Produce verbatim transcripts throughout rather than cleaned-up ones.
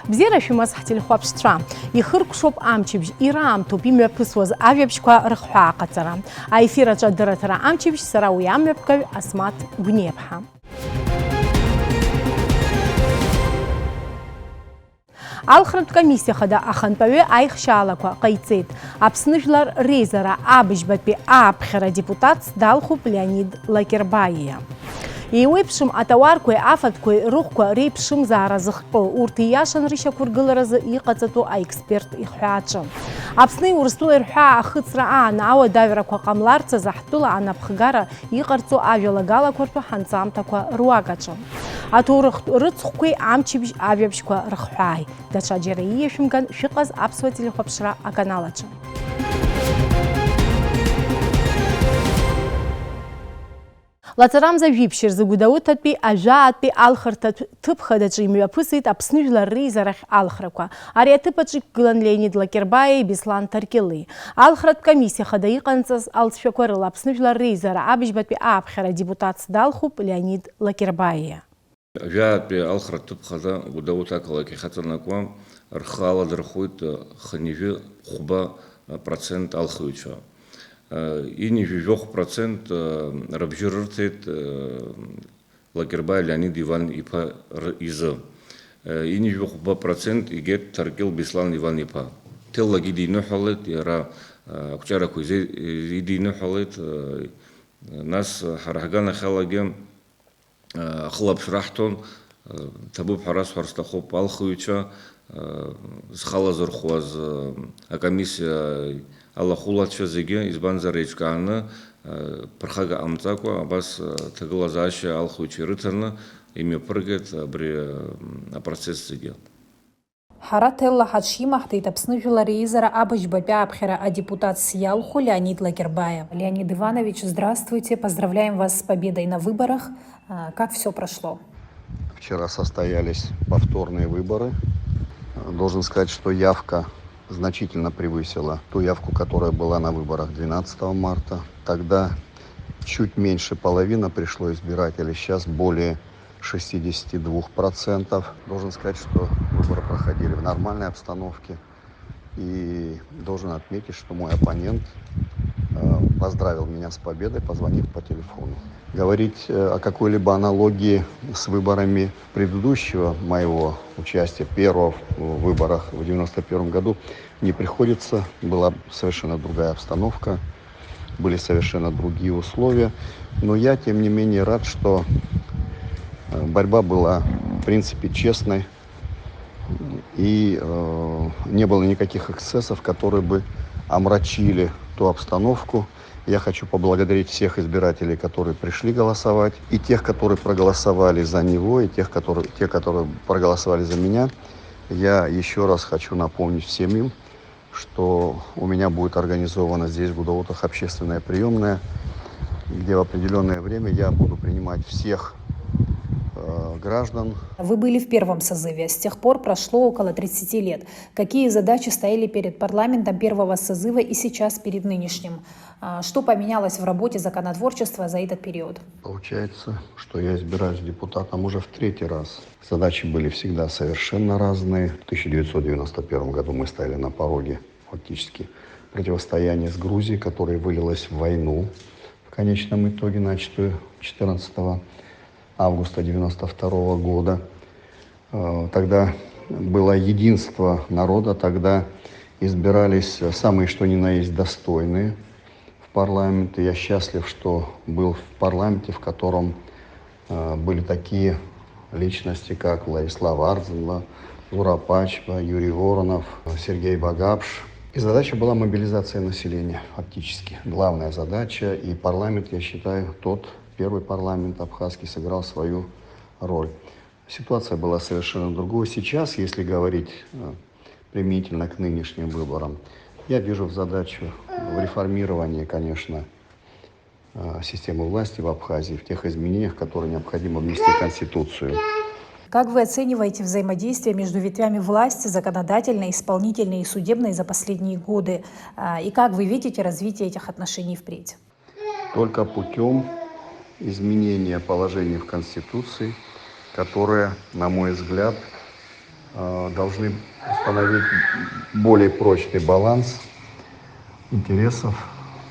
Бзиара шәымаз ҳтелехәаԥшцәа! Ихыркәшоуп амчыбжь, ираамҭоуп имҩаԥысуаз ажәабжьқәа рыхҳәаа аҟаҵара. Аефир аҿы адырраҭара амчыбжь, сара уи амҩаԥгаҩ Асмаҭ Гәниаԥҳа. Алхратә комиссиа хада ахантәаҩы аихшьаалақәа ҟаиҵеит. Аԥсны Жәлар Реизара абыжьбатәи ааԥхьара адепутатс далхуп Леонид Лакербаиа. Еиуеиԥшым атауарқәеи афатәқәеи рыхәқәа реиԥшымзаара зыхҟьо, урҭ ииашан рышьақәыргыларазы иҟаҵатәу аексперттә ихҳәааҿы. Аԥсни Урыстәылеи рҳәаа ахыҵра аан ауадаҩрақәа ҟамларц азы ҳтәыла анапхгара иҟарҵо ажәалагалақәа ртәы ҳанҵамҭақәа руак аҿы. Аҭоурыхтә рыцхәқәеи амчыбжь ажәабжьқәа рыхҳәааи. Даҽаџьара ииашәымган шәыҟаз аԥсуа телехәаԥшра аканал аҿы. Лаҵарамза жәиԥшь рзы Гәдоуҭатәи ажәаатәи алхырҭатә ҭыԥ хадаҿы имҩаԥысит Аԥсны Жәлар Реизарахь алхрақәа. Ари аҭыԥ аҿы иқәгылан Леонид Лакербаиеи Беслан Ҭаркьылеи. Алхратә комиссиа хада иҟанҵаз алҵшәақәа рыла Аԥсны Жәлар Реизара абыжьбатәи ааԥхьара адепутатс далхуп Леонид Лакербаиа. Жәаатәи алхратә ҭыԥ хада Гәдоуҭа ақалақь иахьаҵанакуа рхы аладырхәуеит хынҩажәи хәба процент алхыҩцәа. Ҩынҩажәи жәохә процент рыбжьы рырҭеит Лакербаи Леонид Иван-иԥа р-, изы. Ҩынҩажәи хәба процент игеит Ҭаркьыл Беслан Иван-иԥа. Ҭеллагьы диныҳәалеит, иара ақәҿиарақәа изы-, идиныҳәалеит. Нас ҳара ҳганахьалагьы ахылаԥшра ҳҭон, ҭабуп ҳәа расҳәар сҭахуп, алхыҩцәа, зхы алазырхәуаз акомиссиа алахәылацәа зегьы, избанзар, еиҿкааны, ԥырхага ҟамҵакәа, абас аҭагылазаашьа алхыҩцәа ирыҭаны имҩаԥыргеит абри апроцесс зегьы. Ҳара ҭелла ҳаҽимаҳдеит Аԥсны Жәлар Реизара абыжьбатәи ааԥхьара адепутатс иалху Леонид Лакербаиа. Леонид Иванович, здравствуйте, поздравляем вас с победой на выборах. А, как всё прошло? Вчера состоялись повторные выборы. Должен сказать, что явка значительно превысила ту явку, которая была на выборах двенадцатого марта. Тогда чуть меньше половины пришло избирателей, сейчас более шестидесяти двух процентов. Должен сказать, что выборы проходили в нормальной обстановке. И должен отметить, что мой оппонент, э, поздравил меня с победой, позвонив по телефону. Говорить, э, о какой-либо аналогии с выборами предыдущего моего участия, первого в выборах в девяносто первом году, не приходится. Была совершенно другая обстановка, были совершенно другие условия. Но я, тем не менее, рад, что, э, борьба была, в принципе, честной. И, э, не было никаких эксцессов, которые бы омрачили ту обстановку. Я хочу поблагодарить всех избирателей, которые пришли голосовать, и тех, которые проголосовали за него, и тех, которые, те, которые проголосовали за меня. Я ещё раз хочу напомнить всем им, что у меня будет организована здесь, в Гудоутах, общественная приёмная, где в определённое время я буду принимать всех, э, граждан. Вы были в первом созыве. С тех пор прошло около тридцати лет. Какие задачи стояли перед парламентом первого созыва и сейчас перед нынешним? А, что поменялось в работе законотворчества за этот период? Получается, что я избираюсь депутатом уже в третий раз. Задачи были всегда совершенно разные. В тысяча девятьсот девяносто первом году мы стояли на пороге фактически противостояния с Грузией, которое вылилось в войну в конечном итоге, начатую четырнадцатого августа девяносто второго года. Э, тогда было единство народа, тогда избирались самые что ни на есть достойные в парламент. И я счастлив, что был в парламенте, в котором, э, были такие личности, как Владислав Ардзинба, Зура Пачба, Юрий Воронов, Сергей Багапш. И задача была мобилизация населения, фактически. Главная задача. И парламент, я считаю, тот первый парламент абхазский сыграл свою роль. Ситуация была совершенно другой. Сейчас, если говорить, э, применительно к нынешним выборам, я вижу в задачу в реформировании, конечно, э, системы власти в Абхазии, в тех изменениях, которые необходимо внести в Конституцию. Как вы оцениваете взаимодействие между ветвями власти, законодательной, исполнительной и судебной, за последние годы? А, и как вы видите развитие этих отношений впредь? Только путём изменения положений в Конституции, которое, на мой взгляд, э, должны установить более прочный баланс интересов,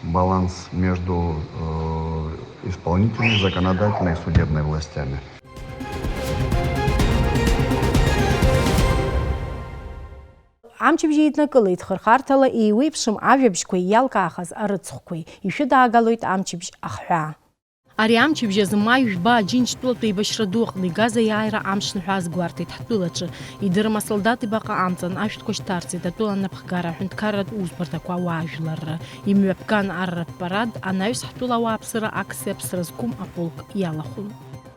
баланс между, э, исполнительной, законодательной и судебной властями. Амчыбжь еиднакылеит хырхарҭала еиуеиԥшым ажәабжьқәеи иалкаахаз арыцхәқәеи. Ишәыдаагалоит амчыбжь ахҳәаа. Ари амчыбжь азы маи жәба Аџьынџьтәылатә еибашьра ду аҟны игаз аиааира амшныҳәа азгәарҭеит ҳтәылаҿы. Идырым асолдаҭ ибаҟа амҵан ашәҭқәа шьҭарҵеит атәыла анапхгара аҳәынҭқарратә усбарҭақәа, ауаажәларра. Имҩаԥган арратә парад анаҩс ҳтәыла ауааԥсыра акциа Аԥсра зқәым аполк иалахәын.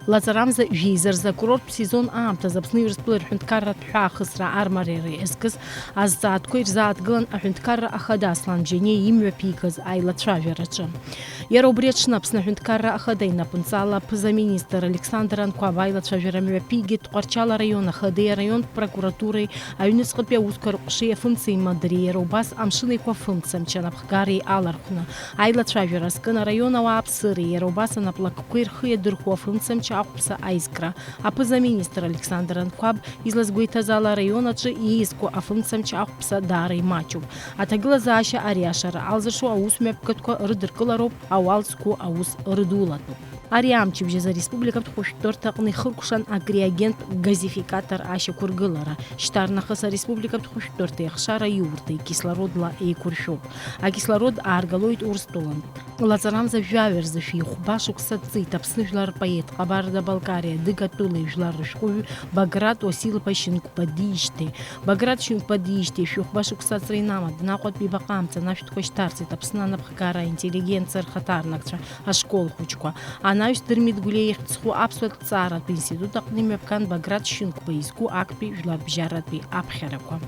Лаҵарамза жәеиза рзы акурорттә сезон аамҭазы Аԥсны Урыстәылеи рҳәынҭқарратә ҳәаахысра армариара иазкыз азҵаатәқәа ирзааҭгылан аҳәынҭқарра ахада Аслан Џьениа имҩаԥигаз аилацәажәараҿы. Иара убри аҽны Аԥсны аҳәынҭқарра ахада инапынҵала аԥыза-министр Александр Анқәаб аилацәажәара мҩаԥигеит Тҟәарчал араион ахадеи араионтә прокуратуреи аҩныҵҟатәи аусқәа рҟәшеи афымцеимадреи, иара убас Амшын Еиқәа афымцамч анапхгареи алархәны. Аилацәажәара азкын араион ауааԥсыреи, иара убас анаплакқәеи рхы иадырхәо афымцамч ахәԥса аизкра. Аԥыза-министр Александр Анқәаб излазгәеиҭаз ала, араион аҿы иеизго афымцамч ахәԥса даара имаҷуп. Аҭагылазаашьа ариашара алзыршо аус мҩаԥгатәқәа рыдыркылароуп ауал зқәу аус рыдулатәуп. Ари амчыбжь азы ареспубликатә хәышәтәырҭаҟны ихыркәшан акриогентә газификатор ашьақәыргылара. Шьҭарнахыс ареспубликатә хәышәтәырҭеи ахшара иурҭеи кислородла еиқәыршәоуп. Акислород ааргалоит Урыстәылантә. Лаҵарамза жәаҩа рзы шәи хәба шықәса ҵит Аԥсны жәлар рпоет, Ҟабарда-Балкариа адыгатәыла ижәлар рышәҟәыҩҩы Баграт Уасил-иԥа Шьынқәба диижьҭеи. Баграт Шьынқәба диижьҭеи шәи хәба шықәса аҵра инамаданы Аҟәатәи баҟа амҵан ашәҭқәа шьҭарҵеит Аԥсны анапхгара аинтеллигенциа рхаҭарнакцәа, ашкол хәыҷқәа. Анаҩс Дырмит Гәлиа ихьӡ зху аԥсуа ҭҵааратә институт аҟны имҩаԥган Баграт Шьынқәба изку актәи жәларбжьаратәи аԥхьарақәа.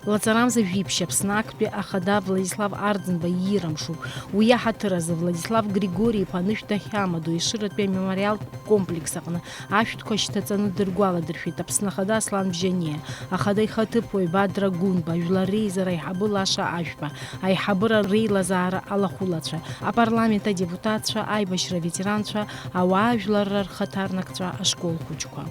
Лаҵарамза жәиԥшь Аԥсны актәи ахада Владислав Арӡынба иирамшуп. Уи аҳаҭыр азы Владислав Григори-иԥа анышә дахьамадоу Ешыратәи амемориалтә комплекс аҟны ашәҭқәа шьҭаҵаны дыргәаладыршәеит Аԥсны Ахада Аслан Бжьаниа, Ахада ихаҭыԥуаҩ Бадра Гәынба, Жәлар Реизара аиҳабы Лаша Ашәба, аиҳабыра реилазаара алахәылацәа, апарламент адепутатцәа, аибашьра аветеранцәа, ауаажәларра рхаҭарнакцәа, ашкол хәыҷқәа.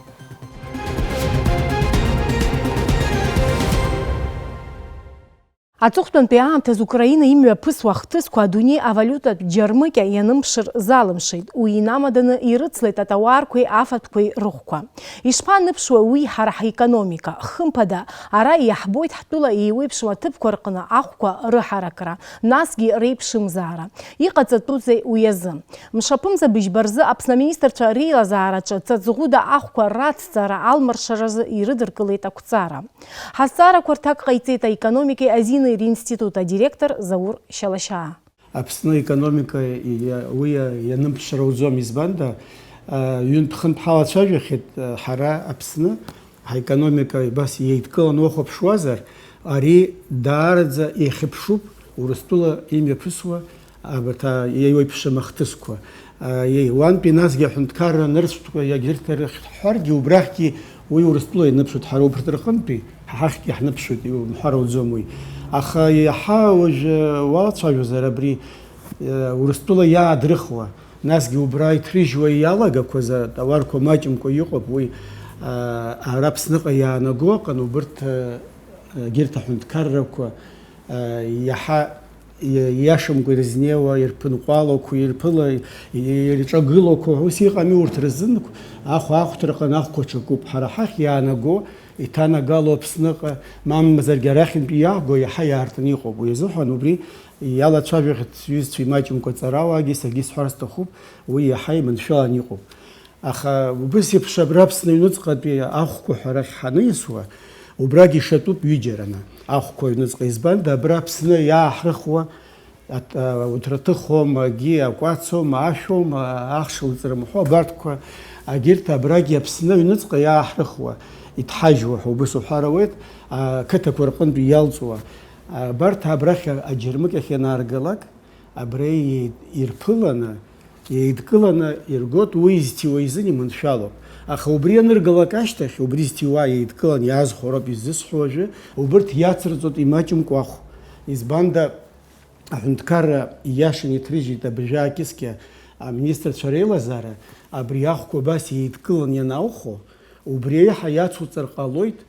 Аҵыхәтәантәи аамҭазы Украина имҩаԥысуа ахҭысқәа адунеи авалиутатә џьармыкьа ианымԥшыр залымшеит, уи инамаданы ирыцлеит атауарқәеи афатәқәеи рыхәқәа. Ишԥаныԥшуеи уи ҳара ҳекономика? Хымԥада, ара иаҳбоит ҳтәыла еиуеиԥшым аҭыԥқәа рҟны ахәқәа рыҳаракра, насгьы реиԥшымзаара. Иҟаҵатәузеи уи азы? Мшаԥымза быжьба рзы Аԥсны аминистрцәа реилазаараҿы ҵаҵӷәыда ахәқәа рацҵара алмаршаразы ирыдыркылеит ақәҵара. Ҳазҵаарақәа рҭак ҟаиҵеит аекономикеи азинеи ринститут адиректор Заур Шьалашьаа. Аԥсны аекономика иа-, уи иа-, ианымԥшра уӡом, избанда, а, ҩынтә-хынтә ҳалацәажәахьеит, а, ҳара Аԥсны ҳаекономика убас иеидкыланы уахәаԥшуазар, ари даараӡа иахьыԥшуп Урыстәыла имҩаԥысуа абарҭ, а, еиуеиԥшым ахҭысқәа. А, еи-, уантәи насгьы аҳәынҭқарра нырцәтәқәа иагьырҭ рыхьҳәаргьы, убрахьгьы уи Урыстәыла ианыԥшуеит, ҳара убарҭ рҟынтәи ҳахьгьы ҳныԥшуеит, иумҳәар ауӡом уи. Аха иаҳа уажәы уалацәажәозар абри, э, Урыстәыла иаадрыхуа, насгьы убра иҭрыжьуа иалагақәаз атауарқәа маҷымкәа иҟоуп уи, а, ара Аԥсныҟа иаанаго аҟан убырҭ, а, егьырҭ аҳәынҭқаррақәа, а, иаҳа иа-, ииашамкәа ирызнеиуа, ирԥынҟәалақәа, ирԥыла, ирҿагылақәа, ус иҟами урҭ рзын, ахә аахәҭраҟан ахәқәа ҽакуп. Ҳара ҳахь иаанаго, иҭанагало Аԥсныҟа, мамзаргьы арахьынтәи иааго иаҳа иаартны иҟоуп. Уи азыҳәан убри иалацәажәахьеит сҩызцәа имаҷымкәа аҵарауаагьы, саргьы исҳәар сҭахуп, уи иаҳа иманшәалан иҟоуп. Аха убыс еиԥш абра Аԥсны аҩныҵҟатәи ахәқәа ҳәа арахь ҳаниасуа, убрагь ишатәуп ҩыџьараны ахәқәа аҩныҵҟа, избанда абра Аԥсны иааҳрыхуа, ат-, а, уҭраҭыхоума, агьи акәацоума, ашәоума, ахш лыҵрымҳәо, абарҭқәа, агьырҭ абрагь Аԥсны аҩныҵҟа иааҳрыхуа, иҭҳажьуа ҳәа убыс уҳәар ауеит, ақыҭақәа рҟынтә иалҵуа. Абарҭ абрахь аџьармыкьахь ианааргалак, абра иеи-, ирԥыланы, еидкыланы иргоит, уи изҭиуа изын иманшәалоуп. Аха убри аныргалак ашьҭахь, убри зҭиуа еидкылан иаазхәо роуп изысҳәо уажәы, убырҭ иацырҵоит имаҷымкәа ахә. Избанда, аҳәынҭқарра ииашаны иҭрыжьит абыржәы аакьыскьа аминистрцәа реилазаара, абри ахәқәа абас еидкылан ианаухо, убри еиҳа иацуҵар ҟалоит,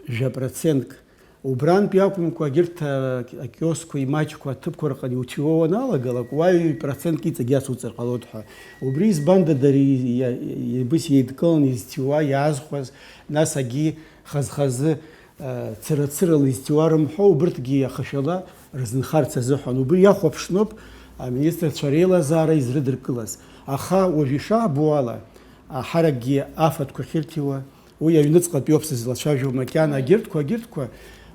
Жәа процентк. Убрантәи акәымкәа, егьырҭ, а, акиоскқәа, имаҷқәа, аҭыԥқәа рҟны иуҭиуа уаналагалак, уа ҩ процентк иҵегь иацуҵар ҟалоит ҳәа. Убри избанда дара и-, иа-, ибыс еидкыланы изҭиуа, иаазхәаз, нас агьи хаз-хазы, а, цыра-цырала изҭиуа рымҳәо, убырҭгьы иахашәала рзынхарц азыҳәан. Убри иахәаԥшноуп аминистрцәа реилазаара изрыдыркылаз. Аха уажә ишаабо ала, аҳаракгьы афатәқәа ахьырҭиуа, уи аҩныҵҟатәи ауп сызлацәажәо макьана, агьырҭқәа, агьырҭқәа,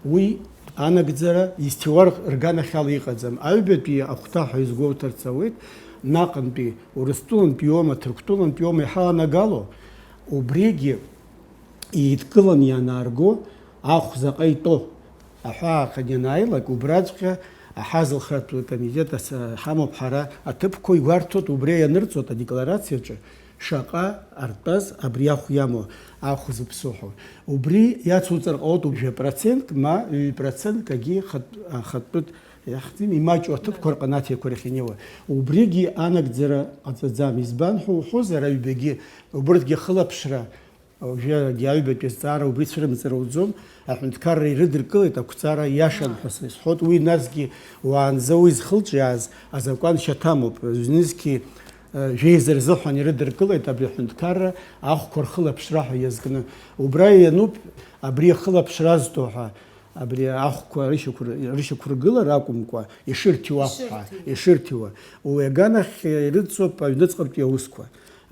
уи анагӡара изҭиуа рганахьала иҟаӡам. Аҩбатәи ахәҭа ҳәа изгәоуҭарц ауеит, наҟынтәи, Урыстәылантәи иоума, Ҭырқәтәылантәи иоума иҳаланагало, убригьы еидкыланы ианаарго, ахә заҟа итәо аҳәаахан ианааилак, убраҵәҟьа аҳазылхратә комитет ас-, ҳамоуп ҳара аҭыԥқәа, игәарҭоит, убри ианырҵоит адекларациаҿы шаҟа артәаз абри ахә иамоу, ахә зыԥсыхәо. Убри иацуҵар ҟалоит жәа процентк, ма ҩ процентк агьи хатә-, ахатәытә иахьӡим, имаҷу аҭыԥқәа рҟны аҭиақәа рахь инеиуа. Убригьы анагӡара ҟаҵаӡам. Избан ҳәа уҳәозар, аҩбагьы, убырҭгьы ахылаԥшра Уажәы аҩбатәи азҵаара убри цәырымҵыр ауӡом, аҳәынҭқарра ирыдыркылеит ақәҵара иашан ҳәа сазҳәоит, уи насгьы уаанӡа уи зхылҿиааз азакәан шьаҭамоуп, зҩнызқьи, э, жәеиза рзыҳәан ирыдыркылеит абри аҳәынҭқарра ахәқәа рхылаԥшра ҳәа иазкны. Убра иануп абри ахылаԥшра азҭо ҳәа, абри ахәқәа рышьақәыр-, рышьақәыргылара акәымкәа, ишырҭиуа ахәқәа, ишырҭиуа. Ишырҭиуа. Уи аганахь ирыдҵоуп аҩныҵҟатәи аусқәа,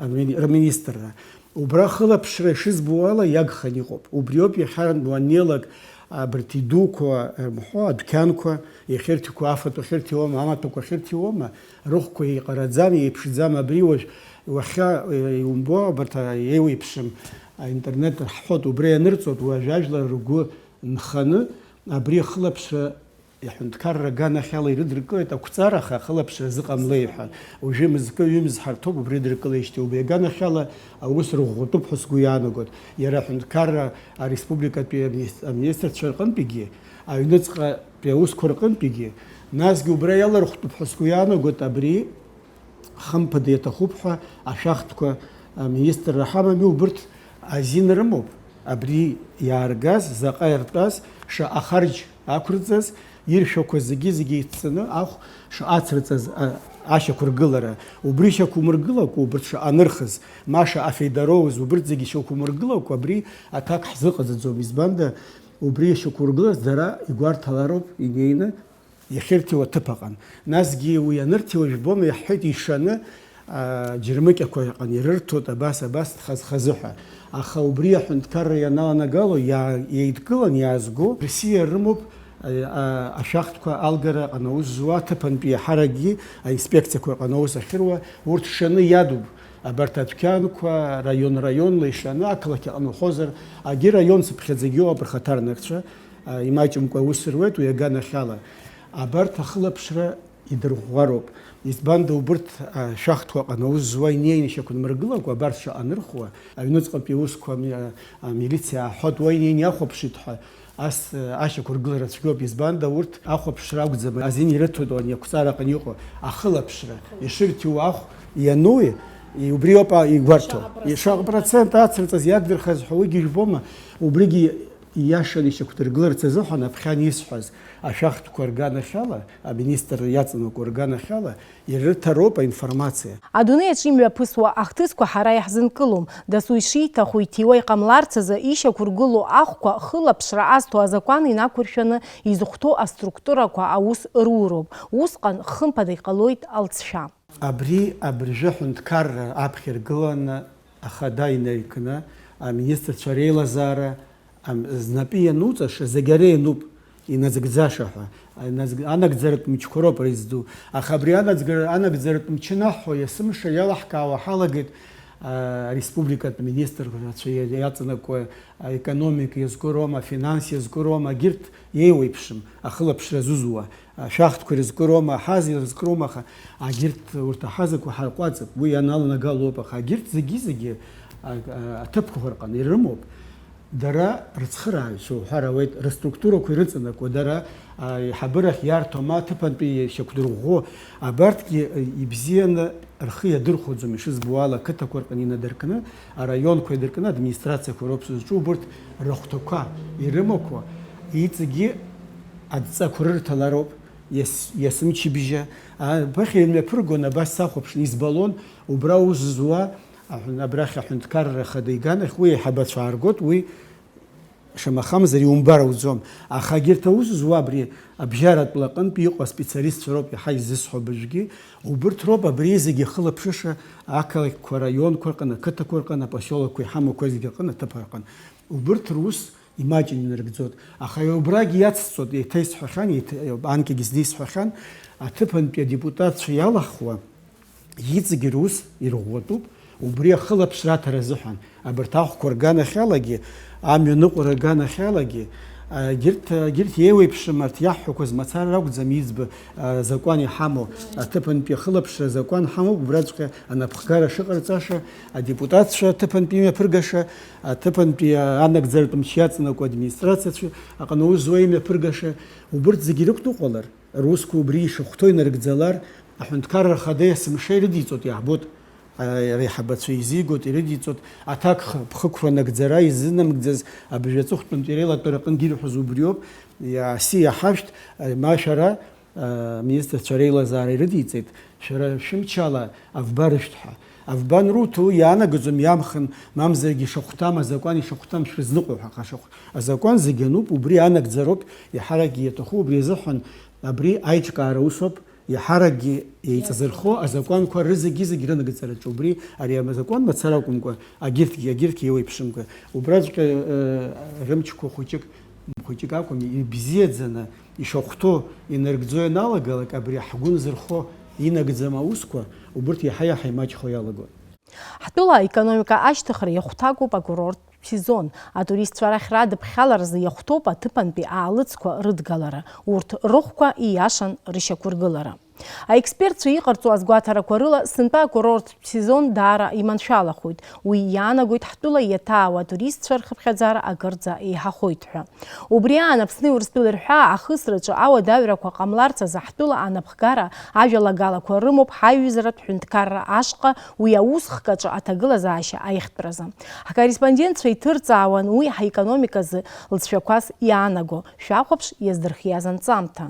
амини-, рминистрра. Убра хылаԥшра ишызбо ала иагханы иҟоуп. Убриоуп иахьа уаннеилак абарҭ идуқәа рымҳәо, адәқьанқәа, иахьырҭиқәо, афатәқәа ахьырҭиуама, амаҭәақәа ахьырҭиуама, рыхәқәа еиҟараӡам, еиԥшӡам. Абри уажә уахьа, э, иумбо, абарҭ, а, еиуеиԥшым, а, интернет рҳәоит, убра ианырҵоит, уажә ажәлар ргәы нханы абри ахылаԥшра Иҳәынҭқарра аганахьала ирыдыркылеит ақәҵара, аха ахылаԥшра зыҟамлеи ҳәа. Уажәы мызкы ҩымз ҳарҭоуп убри дыркылеижьҭеи. Убри аганахьала аус рыӷәӷәатәуп ҳәа сгәы иаанагоит. Иара аҳәынҭқарра ареспубликатәи аминис-, аминистрцәа рҟынтәигьы, аҩныҵҟатәи аусқәа рҟынтәигьы, насгьы убра иалархәтәуп ҳәа сгәы иаанагоит абри Хымԥада иаҭахуп ҳәа ашәахтәқәа аминистрра ҳамами, убырҭ азин рымоуп абри иааргаз, заҟа иртәаз, шаҟа ахарџь ақәрҵаз, иршәақәаз зегьы-зегьы еидҵаны ахә шаҟа ацырҵаз, а, ашьақәыргылара. Убри шьақәумыргылакәа, убырҭ шаҟа анырхыз, ма шаҟа афеидароуз, убырҭ зегьы шьақәумыргылакәа, абри аҭак ҳзыҟаҵаӡом. Избанда, убри шьақәургылаз дара игәарҭалароуп инеины Иахьырҭиуа аҭыԥ аҟан. Насгьы уи анырҭиуа жәбома, иаҳҳәеит ишаны, аа, џьармыкьақәа ыҟан, ирырҭоит абас, абас дхаз-хазы ҳәа. Аха убри аҳәынҭқарра ианаланагало, иаа-, еидкылан иаазго Рсиа рымоуп, а, а, ашәахтәқәа алгара аҟан аус зуа, аҭыԥантәи иаҳаракгьы аинспекциақәа рҟан аус ахьыруа, урҭ шаны иадуп. Абарҭ адәқьанқәа раион-раионла ишаны, ақалақь аҟны ухозар, агьи раион цыԥхьаӡагьы ыҟоуп рхаҭарнакцәа, а, имаҷымкәа аус руеит уи аганахьала. Абарҭ ахылаԥшра идырӷәӷәароуп. Избанда, убырҭ, а, шәахтәқәа аҟны аус зуа инеины ишьақәнмыргылакәа, абарҭ шаҟа анырхуа, аҩныҵҟатәи аусқәа ами-, а, амилициа ааҳәоит, уа инеины иахәаԥшит ҳәа, ас, а, ашьақәыргылара цәгьоуп. Избанда, урҭ ахәаԥшра акәӡам азин ирыҭоит, ани ақәҵара аҟны иҟоу ахылаԥшра, ишырҭиуа ахә иануи, и-, убриоуп, а, игәарҭо. Шаҟа процент. Шаҟа процент ацырҵаз иадырхаз ҳәа уигьы жәбома? Убригьы Ииашаны ишьақәдыргыларц азыҳәан аԥхьан исҳәаз, ашәахтәқәа рганахьала, аминистр иаҵанакуа рганахьала, ирырҭароуп аинформациа. Адунеи аҿы имҩаԥысуа ахҭысқәа ҳара иаҳзынкылом. Дасу ишиҭаху иҭиуа иҟамларц азы ишьақәыргылоу ахәқәа хылаԥшра азҭо азакәан инақәыршәаны изыхәҭоу аструктурақәа аус руроуп. Усҟан хымԥада иҟалоит алҵшәа. Абри абыржәы аҳәынҭқарра аԥхьа иргыланы ахада инаикны, аминистрцәа реилазаара Ам-, знапы иануҵаша зегь ара иануп, иназыгӡаша ҳәа. Иназг-, анагӡаратә мчқәа роуп ара изду. Аха абри анаӡгара-, анагӡаратә мчы наҳҳәо, есымша иалаҳкаауа ҳалагеит, а, ареспубликатә министрцәа иа-, иаҵанакуа, аекономика иазку роума, афинанс иазку роума, агьырҭ еиуеиԥшым, ахылаԥшра зузуа. Ашәахтәқәа ирызкыроума, аҳаз ирызкыроума, аха агьырҭ, урҭ аҳазақәа ҳарҟәаҵып, уи ианаланагало ауп, аха агьырҭ зегьы-зегьы, а, а, аҭыԥқәа рҟны ирымоуп. Дара рыцхырааҩцәа уҳәар ауеит, рыструктурақәа ирыҵанакуа, дара, а, аиҳабырахь иарҭо, ма аҭыԥантәи ишьақәдырӷәӷәо, абарҭгьы, а, ибзианы рхы иадырхәаӡом, ишызбо ала, ақыҭақәа рҟны инадыркны, араионқәа иадыркны администрациақәа роуп сызҿу, убырҭ рыхәҭақәа ирымақәа, иҵегьы адҵақәа рырҭалароуп, иас-, иасымчыбжьа. А, бахьа имҩаԥыргон, абас сахәаԥшны избалон, убра аус зуа, аҳәын-, абрахь аҳәынҭқарра ахада иганахь уи аиҳабацәа ааргоит, уи шамахамзар иумбар ауӡом. Аха егьырҭ аус зуа абри абжьаратә лаҟынтә иҟоу аспециалистцәа роуп иаҳа изысҳәо абыржәгьы. Убырҭ роуп абри зегьы ахылаԥшыша ақалақьқәа, араионқәа рҟны, ақыҭақәа рҟны, апосиолокқәа иҳамақәа зегьы рҟны, аҭыԥқәа рҟны. Убырҭ рус имаҷын инарыгӡоит. Аха убрагь иацсҵоит, еиҭа исҳәахьан, еиҭа, анкьагьы зны исҳәахьан, аҭыԥантәи адепутатцәа иалахуа, иҵегьы рус ирӷәӷәатәуп, убри ахылаԥшра аҭара азыҳәан. Абарҭ ахәқәа рганахьалагьы, амҩаныҟәара аганахьалагьы, егьырҭ, егьырҭ еиуеиԥшым арҭ иаҳҳәақәаз мацара ракәӡам, иӡбо, а, закәан иҳамоу, аҭыԥантәи ахылаԥшра закәан ҳамоуп, убраҵәҟьа анапхгара шыҟарҵаша, адепутатцәа аҭыԥантәи имҩаԥыргаша, аҭыԥантәи, а, анагӡаратә мчы иаҵанакуа администрациацәа аҟны аус зуа имҩаԥыргаша, убырҭ зегьы ирықәныҟәалар, русқәа убри ишахәҭоу инарыгӡалар, аҳәынҭқарра ахада есымша ирыдиҵоит, иаҳбоит, а, реиҳабацәа еизигоит, ирыдиҵоит, аҭак х-, ԥхықәра нагӡара изынамгӡаз абыржә аҵыхәтәантәи реилатәара аҟынгьы ирҳәоз убриоуп, иа-, си иаҳашәҭ, а, ма шәара, а, аминистрцәа реилазаара ирыдиҵеит, шәара шәымчала авба рышәҭ ҳәа. Авба анруҭо, иаанагаӡом иамхын, мамзаргьы ишахәҭам, азакәан ишахәҭам шәрызныҟәо ҳәа, аха шахә-, азакәан зегьы ануп, убри анагӡароуп, еиҳаракгьы иаҭаху убри азыҳәан, абри аиҿкаара усоуп, еиҳаракгьы еиҵазырхо азакәанқәа рызегьы-зегь рынагӡараҿы убри, ари азакәан мацара акәымкәа, агьырҭгьы, агьырҭгьы еиуеиԥшымкәа, убраҵәҟьа, э, рымчқәа хәыҷык, хәыҷык акәым, ибзиаӡаны ишахәҭоу инаргӡо ианалагалак, абри ҳгәы нзырхо инагӡам аусқәа, убырҭ иаҳа-иаҳа имаҷхо иалагоит. Ҳтәыла аекономика ашьҭыхра иахәҭакуп акурорттә сезон. Атуристцәа рахь радыԥхьаларазы иахәҭоуп аҭыԥантәи аалыҵқәа рыдгалара. Урҭ рыхәқәа ииашан рышьақәыргылара. Аекспертцәа иҟарҵо азгәаҭарақәа рыла, сынтәа акурорттә сезон даара иманшәалахоит. Уи иаанагоит ҳтәыла иаҭаауа атуристцәа рхыԥхьаӡара акырӡа еиҳахоит ҳәа. Убри аан Аԥсни Урыстәылеи рҳәаа ахысраҿы ауадаҩрақәа ҟамларц азы ҳтәыла анапхгара ажәалагалақәа рымоуп ҳаиҩызаратә ҳәынҭқарра ашҟа, уи аус хкаҿы аҭагылазаашьа аихтәразы. Ҳкорреспондентцәа иҭырҵаауан уи ҳаекономиказы лҵшәақәас иаанаго. Шәахәаԥш иаздырхиаз анҵамҭа.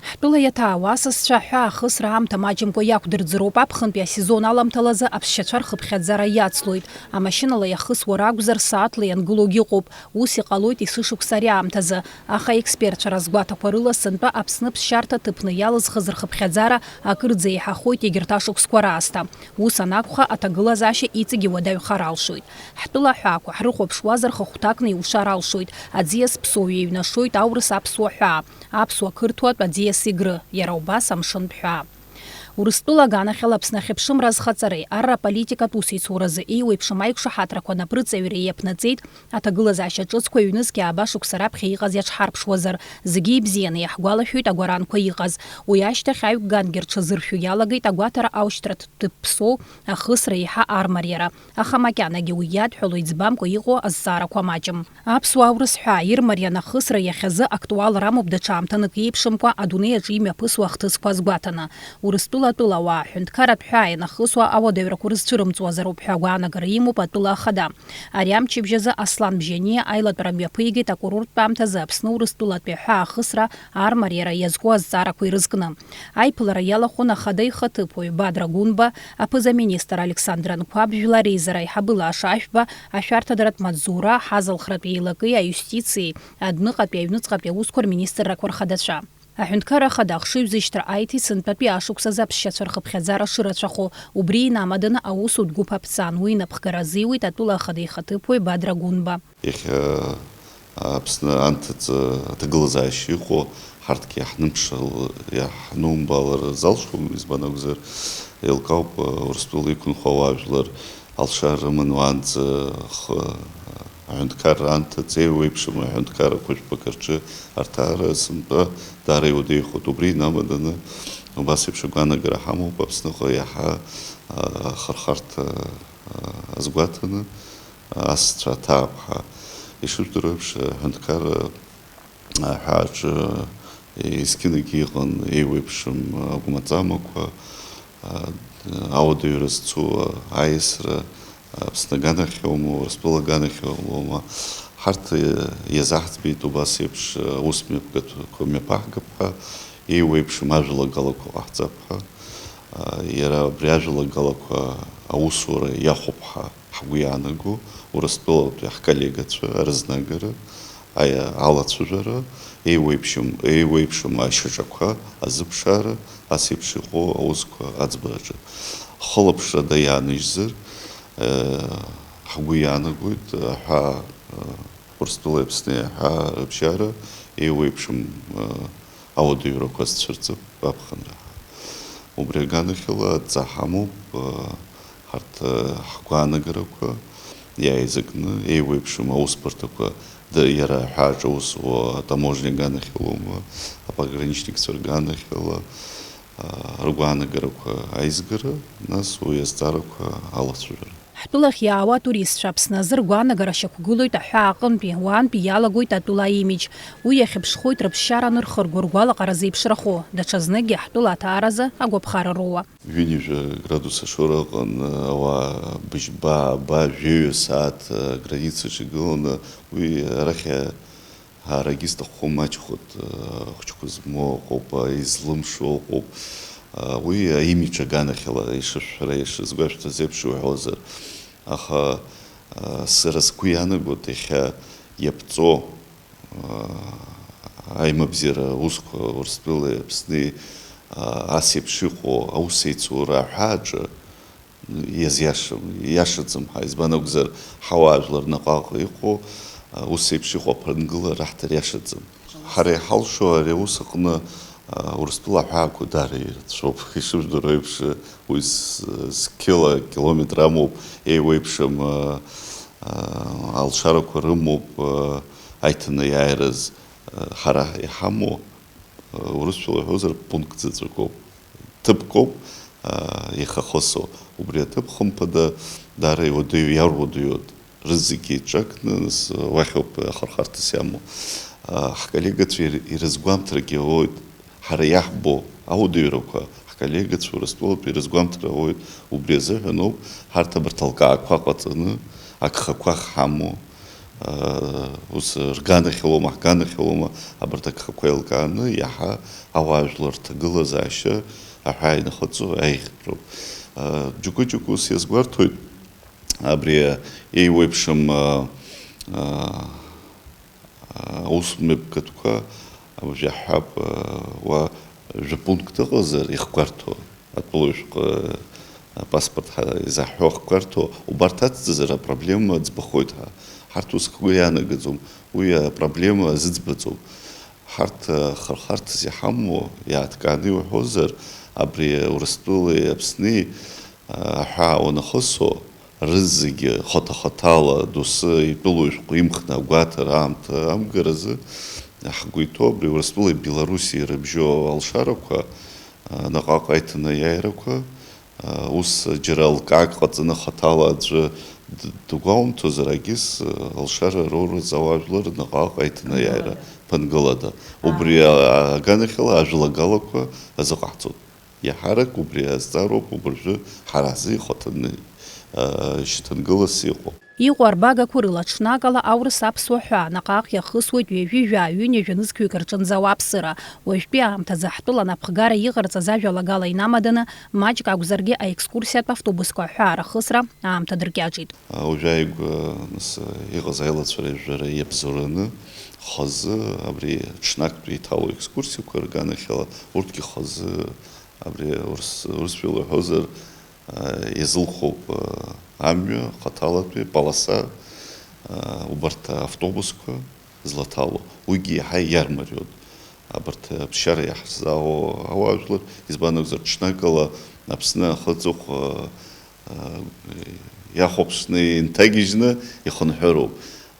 Ҳтәыла иаҭаауа асасцәа аҳәаа ахысра аамҭа маҷымкәа иақәдырӡроуп, аԥхынтәи асезон аламҭалазы аԥсшьацәа рхыԥхьаӡара иацлоит. Амашьынала иахысуа ракәзар, сааҭла иангылогьы ыҟоуп. Ус иҟалоит есышықәса ари аамҭазы. Аха аекспертцәа разгәаҭақәа рыла, сынтәа Аԥсны ԥсшьарҭа ҭыԥны иалызхыз рхыԥхьаӡара акырӡа еиҳахоит егьырҭ ашықәсқәа раасҭа. Ус анакәха, аҭагылазаашьа иҵегьы уадаҩхар алшоит. Ҳтәыла аҳәаақәа ҳрыхәаԥшуазар, хыхәҭакны иушар алшоит. Аӡиас ԥсоу иеиҩнашоит аурыс аԥсуа ҳәаа, аԥсуа қырҭуатә аӡиас егры, иара убас амшынтә ҳәаа. Урыстәыла аганахьала Аԥсны ахьыԥшымра азхаҵареи арра аполитикатә усеицуразы еиуеиԥшым аиқәшаҳаҭрақәа напрыҵаҩреи иаԥнаҵеит аҭагылазаашьа ҿыцқәа ҩнызқь ааба шықәса раԥхьа иҟаз иаҽҳарԥшуазар, зегьы ибзианы иаҳгәалашәоит агәаранқәа иҟаз. Уи ашьҭахь аҩ-гангьы рҽазыршәо иалагеит агәаҭара аушьҭра ҭыԥ ԥсоу ахысра еиҳа армариара. Аха макьанагьы уи иадҳәало иӡбамкәа иҟоу азҵаарақәа маҷым. Аԥсуаа урыс ҳәаа ирмариан ахысра иахьазы актуалра амоуп даҽа аамҭанык еиԥшымкәа адунеи аҿы имҩаԥысуа ахҭысқәа азгәаҭаны. Урыстәыла атәылауаа ҳәынҭқарратә ҳәаа ианахысуа ауадаҩрақәа рызцәырымҵуазароуп ҳәа агәаанагара имоуп атәыла ахада. Ари амчыбжь азы Аслан Бжьаниа аилатәара мҩаԥигеит акурорттә аамҭазы Аԥсны Урыстәылатәи аҳәаа ахысра армариара иазку азҵаарақәа ирызкны. Аиԥылара иалахәын ахада ихаҭыԥуаҩ Бадра Гәынба, аԥыза-министр Александр Анқәаб, жәлар реизара аиҳабы Лаша Ашәба, ашәарҭадаратә маҵзура, ҳазалхратә еилакеи аиустициеи, адәныҟатәи аҩныҵҟатәи аусқәа рминистррақәа рхадацәа. Аҳәынҭқарра Ахада ахшыҩзышьҭра аиҭеит сынтәатәи ашықәсазы аԥсшьацәа рхыԥхьаӡара шырацәахо, убри инамаданы аусутә гәыԥ аԥҵан, уи инапхгара азиуеит атәыла ахада ихаҭыԥуаҩ Бадра Гәынба. Иахьа Аԥсны анҭыҵ аҭагылазаашьа иҟоу ҳарҭгьы иаҳнымԥшыл-, иаҳнумбалар залшом, избан акәзар, еилкаауп, Урыстәыла иқәынхо ауаажәлар алшара рыман уаанӡа х-, аҳәынҭқарра анҭыҵ еиуеиԥшым аҳәынҭқаррақәа жәпак рҿы арҭаара сынтәа даара иуадаҩхоит. Убри инамаданы убас еиԥш агәаанагара ҳамоуп Аԥсныҟа иаҳа, а, ахырхарҭа, а, азгәаҭаны, асцәа аҭаақәҳа. Ишыжәдыруа еиԥш, аҳәынҭқарра аҳәааҿы есқьынагьы иҟан еиуеиԥшым агәмаҵамақәа, а, Ауадаҩра зцу аиасра Аԥсны аганахьоума, Урыстәыла аганахьоума, ҳарҭ иазаҳӡбеит убас еиԥш аус мҩаԥгатәқәа мҩаԥаҳгап ҳәа, еиуеиԥшым ажәалагалақәа ҟаҳҵап ҳәа. Иара абри ажәалагалақәа аусура иахәап ҳәа ҳгәы иаанаго, Урыстәылатәи ҳколлегацәа рызнагара, аи-, алацәажәара, еиуеиԥшым, еиуеиԥшым ашьаҿақәа азыԥшаара, ас еиԥш иҟоу аусқәа аӡбараҿы. Хылаԥшрада иааныжьзар, э, ҳгәы иаанагоит, аҳәаа, э, Урыстәылеи Аԥсни аҳәаа рыбжьара еиуеиԥшым, э, ауадаҩрақәа зцәырҵып аԥхынра. Убри аганахьала адҵа ҳамоуп, э, ҳарҭ, э, ҳгәаанагарақәа иааизакны еиуеиԥшым аусбарҭақәа, д-, иара аҳәааҿ аус зуа атаможня аганахьалоума, апограничникцәа рганахьала, э, ргәаанагарақәа аизгара, нас уи азҵаарақәа алацәажәара. Ҳтәылахь иаауа атуристцәа Аԥсны азы ргәаанагара шьақәгылоит аҳәаа аҟынтәи, уаантәи иалагоит атәыла аимидж. Уи иахьыԥшхоит рыԥсшьара анырхырго ргәалаҟара зеиԥшрахо, даҽазныкгьы ҳтәыла аҭааразы агәаԥхара роуа. Ҩынҩажәа градус ашоура ыҟан, ауаа быжьба, ааба, жәаҩа сааҭ аграницаҿы игыланы, уи арахь Ҳарагьы изҭаххо маҷхоит, ахәыҷқәа змоу ыҟоуп, излымшо ыҟоуп. Уи аимидж аганахьала ишышәҳәара, ишазгәашәҭаз еиԥш иуҳәозар. Аха, сара сгәы иаанагоит, иахьа иаԥҵоу, аимабзиара аусқәа Урыстәылеи Аԥсни, ас еиԥш иҟоу аусеицура аҳәааҿы, Иазиашам, ииашаӡам ҳәа, избан акәзар, ҳауаажәлар наҟ-ааҟ иҟоу, а, ус еиԥш иҟоу аԥынгыла раҳҭар иашаӡам. Ҳара иҳалшо ари аус аҟны, а, Урыстәыла аҳәаақәа даара ирацәоуп. Ишыжәдыруа еиԥш, уи з-, зқьыла километр амоуп, еиуеиԥшым, а, а, алшарақәа рымоуп, а, аиҭанеиааираз, а, ҳара иҳамоу, а, урысшәала иҳәозар, пункт заҵәыкоуп. Ҭыԥкоуп, аа, ихахысу. Убри аҭыԥ, хымԥада, даара иуадаҩу, иаруадаҩу, рызегьы еиҿакны, нас, уахь ауп ахырхарҭас иамоу. Аа, ҳколлегацәа ир-, ирызгәамҭаргьы ауеит, ҳара иаҳбо ауадаҩрақәа, ҳколлегацәа Урыстәылатәи ирызгәамҭар ауеит. Убри азыҳәан ауп ҳарҭ абарҭ алкаақәа ҟаҵаны, агхақәа ахьҳамоу, Ус рганахьалома, ҳганахьалома, абарҭ агхақәа еилкааны, иаҳа ауаажәлар рҭагылазаашьа аҳәаа инахыҵо аиӷьтәроуп. Џьоукы-џьоукы ус иазгәарҭоит, абри еиуеиԥшым, аус мҩаԥгатәқәа, абыржәы иаҳҳәап, уа жәа-пункт ыҟазар ихгәарҭо. Атәылаҩ шәҟәы апаспорт ҳа-, изаҳҳәо ахкқәа рҭо, убарҭ ацҵазар апроблема ӡбахоит ҳәа. Ҳарҭ ус ҳгәы иаанагаӡом, уи апроблема азыӡбаӡом. Ҳарҭ, а, хырхарҭас иҳамоу, иааҭкааны иуҳәозар, абри Урыстәылеи Аԥсни, а, аҳәаа уанахысо, рызегьы хаҭа-хаҭала доусы итәылоу ишәҟәы имхны агәаҭара аамҭа амгаразы, ҳгәы иҭоу абри Урыстәылеи Белоруссиеи рыбжьоу алшарақәа, наҟ-ааҟ аиҭанеиааирақәа, ус џьара алкаак ҟаҵаны хаҭала аӡәы д-, дгәаумҭозар, егьыс алшара роурыз ауаажәлар наҟ-ааҟ аиҭанеиааира ԥынгылада. Убри аганахьала ажәалагалақәа азыҟаҳҵоит. Иаҳарак убри азҵаароуп убыржәы ҳара ҳзы ихаҭаны, а, шьҭынгылас иҟоу. Иҟоу арбагақәа рыла ҽнакала аурыс аԥсуа ҳәа наҟ-ааҟ иахысуеит ҩажәи жәаа, ҩынҩажәа нызқьҩык рҿынӡа ауааԥсыра. Уажәтәи аамҭазы ҳтәыла анапхгара иҟарҵаз ажәалагала инамаданы, маҷк акәзаргьы аекскурсиатә автобусқәа аҳәаа рахысра аамҭа дыркьаҿит. Уажәааигәа, нас, иҟаз аилацәажәара иабзоураны, хазы абри ҽнактәи иҭало екскурсиақәа рганахьала, урҭгьы хазы абри урыс-, урысшәала уҳәозар, а, иазылхоуп, а, амҩа хаҭалатәи полоса, а, убарҭ автобусқәа злаҭало. Уигьы иаҳа иармариоуп. Абарҭ аԥсшьара иаҳзаауа ауаажәлар, избан акәзар, ҽнакала Аԥсны ахы аҵыхәа, а, иахәаԥшны инҭагьежьны ихынҳәыроуп.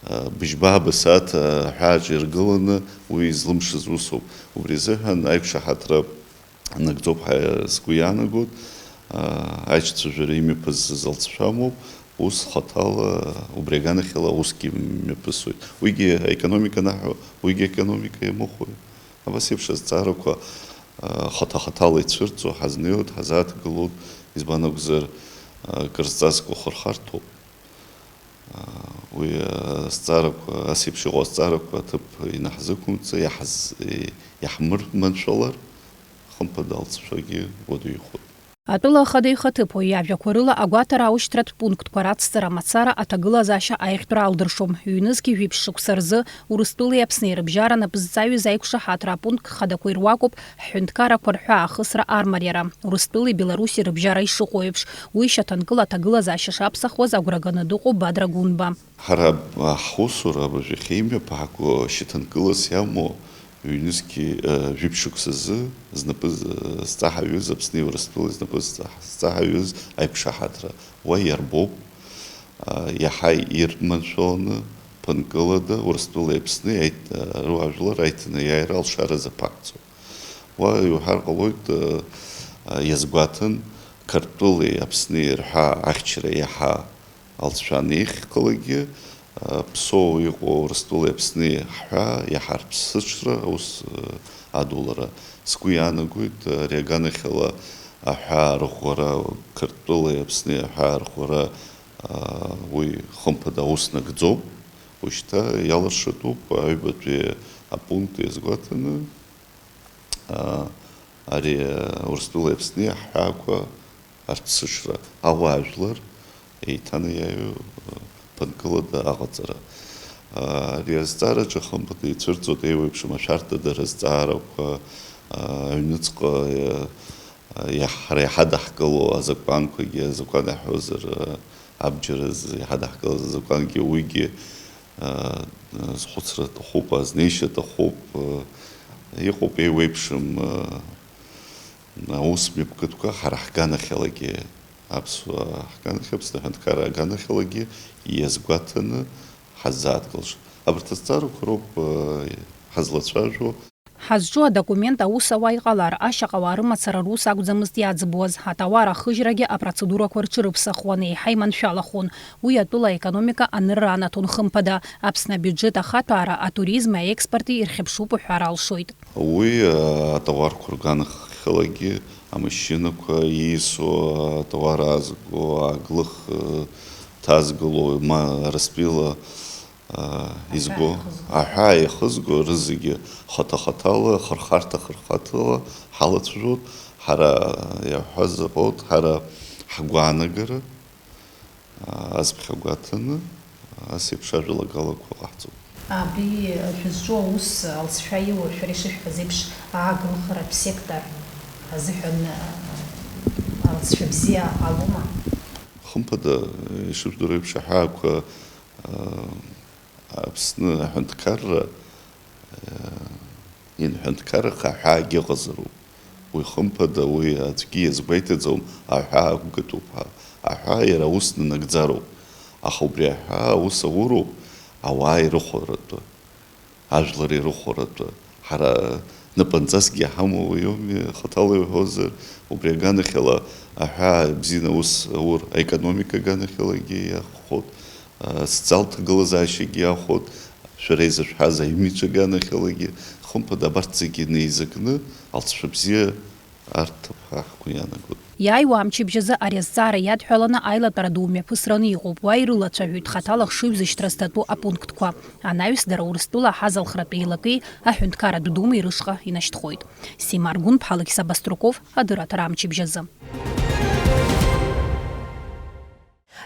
А, быжьба-ааба сааҭ, а, аҳәааҿ иргыланы уи излымшаз усуп. Убри азыҳәан аиқәшаҳаҭра нагӡоуп ҳәа сгәы иаанагоит. А, аиҿцәажәара имҩаԥысыз алҵшәа амоуп, ус хаҭала, убри аганахьала усгьы мҩаԥысуеит. Уигьы аекономика анаҳәо, уигьы аекономика иамыхәои? Абас еиԥш азҵаарақәа, а, хаҭа-хаҭала ицәырҵуа, ҳазнеиуеит, ҳазааҭгылоит, Избан акәзар, кырзҵазкуа хырхарҭоуп. Уи азҵаарақәа, ас еиԥш иҟоу азҵаарақәа аҭыԥ инаҳзықәымҵа, иаҳз-, иаҳмырманшәалар, хымԥада алҵшәагьы уадаҩхоит. Атәыла ахада ихаҭыԥуаҩ иажәақәа рыла, агәаҭара аушьҭратә пунктқәа рацҵара мацара аҭагылазаашьа аиӷьтәра алдыршом. Ҩнызқьи жәиԥшь шықәса рзы Урыстәылеи Аԥсни рыбжьара напызҵаҩыз аиқәшаҳаҭра апункт хадақәа ируакуп ҳҳәынҭқаррақәа рҳәаа ахысра армариара, Урыстәылеи Белоруси рыбжьара ишыҟоу еиԥш, уи шьаҭанкыла аҭагылазаашьа шаԥсахуаз агәра ганы дыҟоуп Бадра Гәынба. Ҳара ҳусура абыржәы иахьа имҩаԥааго шьаҭанкылас иамоу ҩнызқьи, э, жәиԥшь шықәсазы знапы з-, зҵаҳаҩыз, Аԥсни Урыстәылеи знапы зҵа-, зҵаҳаҩыз аиқәшаҳаҭра уа иарбоуп. Э, иаҳа ирманшәаланы, ԥынкылада Урыстәылеи Аԥсни аит-, э, руаажәлар аиҭанеиааира алшара азы аԥакәӡоуп. Уа иуҳәар ҟалоит, э, э, иазгәаҭан, Қырҭтәылеи Аԥсни рҳәаа ахьчара иаҳа алҵшәа анеихьхалакгьы, э, Ԥсоу иҟоу Урыстәылеи Аԥсни ҳҳәаа иаҳа рԥсыҽра аус, э, адулара. Сгәы иаанагоит, ари аганахьала аҳәаа рӷәӷәара, Қырҭтәылеи Аԥсни аҳәаа рӷәӷәара, э, уи хымԥада аус нагӡоуп. Уажәшьҭа иалыршатәуп аҩбатәи апункт иазгәаҭаны. А, ари, а, Урыстәылеи Аԥсни аҳәаақәа арԥсыҽра, ауаажәлар еиҭанеиааиуа, а, ԥынгылада аҟаҵара. А, ари азҵаараҿы хымԥада ицәырҵуеит еиуеиԥшым ашәарҭадара рызҵаарақәа, а, аҩныҵҟа, а, иаҳ-, ҳара иҳадаҳкыло азакәанқәагьы, азакәан иаҳҳәозар, а, абџьар азы иҳадаҳкылаз азакәангьы, уигьы, а, азхәыцра аҭахуп, азнеишьа аҭахуп, а, иҟоуп еиуеиԥшым, а, аус мҩаԥгатәқәа ҳара ҳганахьалагьы, аԥсуаа ҳганахь, Аԥсны аҳәынҭқарра аганахьалагьы иазгәаҭаны ҳаззааҭгылша. Абарҭ азҵаарақәа роуп, а, ҳазлацәажәо. Ҳазҿу адокумент аус ауа иҟалар, ашьаҟауаа рымацара рус акәӡамызт иаӡбуаз, атауар ахыжьрагьы апроцедурақәа рҽырыԥсахуан, еиҳа иманшәалахон. Уи атәыла аекономика анырра анаҭон хымԥада. Аԥсны абиуџьет ахаҭәаара атуризми аекспорти ирхьыԥшуп уҳәар алшоит. Уи, а, атауарқәа рганахьалагьы, амашьынақәа ииасуа, атауар аазго, аглых, э, ҭазгыло, ма Урыстәыла, а, изго, аҳәаа ихызго. Аҳәаа ихызго рызегьы хаҭа-хаҭала, хырхарҭа-хырхарҭала ҳалацәажәоит. Ҳара иаҳҳәаз аҟоуп, ҳара ҳгәаанагара, а, ацԥхьа гәаҭаны, ас еиԥш ажәалагалақәа ҟаҳҵоит. Абри шәызҿу аус алҵшәа иоур, шәара ишышәҳәаз еиԥш, ааглыхратә сектор азыҳәан, а, алҵшәа бзиа ҟалома? Хымԥада, ишыжәдыруа еиԥш, аҳәаақәа, а, Аԥсны аҳәынҭқарра, э, инҳәынҭқарраха аҳәаагьы ыҟазароуп. Уи хымԥада, уи аӡәгьы иазгәеиҭаӡом, аҳәаа ақәгатәуп ҳәа. Аҳәаа иара аус нанагӡароуп. Аха убри аҳәаа аус ауроуп ауаа ирыхәаратәы, ажәлар ирыхәаратәы. Ҳара напынҵасгьы иҳамоу уи ауми, хаҭала иуҳәозар, убри аганахьала аҳәаа бзианы аус аур аекономика аганахьалагьы иахәхоит, а, социалтә ҭагылазаашьагьы иахәоит, шәара изышәҳәаз аимидж аганахьалагьы, хымԥада, абарҭ зегьы неизакны алҵшәа бзиа арҭап ҳәа ҳгәы иаанагоит. Иааиуа амчыбжь азы ари азҵаара иадҳәаланы аилатәара ду мҩаԥысраны иҟоуп. Уа ирылацәажәоит хаҭала хшыҩ зышьҭра зҭатәу апунктқәа. Анаҩс дара Урыстәыла аҳазалхратә еилакеи аҳәынҭқарратә думеи рышҟа инашьҭхоит. Сима Аргәынԥҳа, Алықьса Баструков, адырраҭара амчыбжь азы.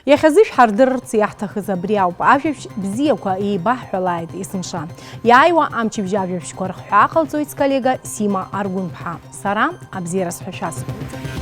Иахьазы шәҳардырырц иаҳҭахыз абри ауп. Ажәабжь бзиақәа еибаҳҳәалааит есымша. Иааиуа амчыбжь ажәабжьқәа рхҳәаа ҟалҵоит сколлега Сима Аргәынԥҳа. Сара абзиара сҳәашьа сҳәоит.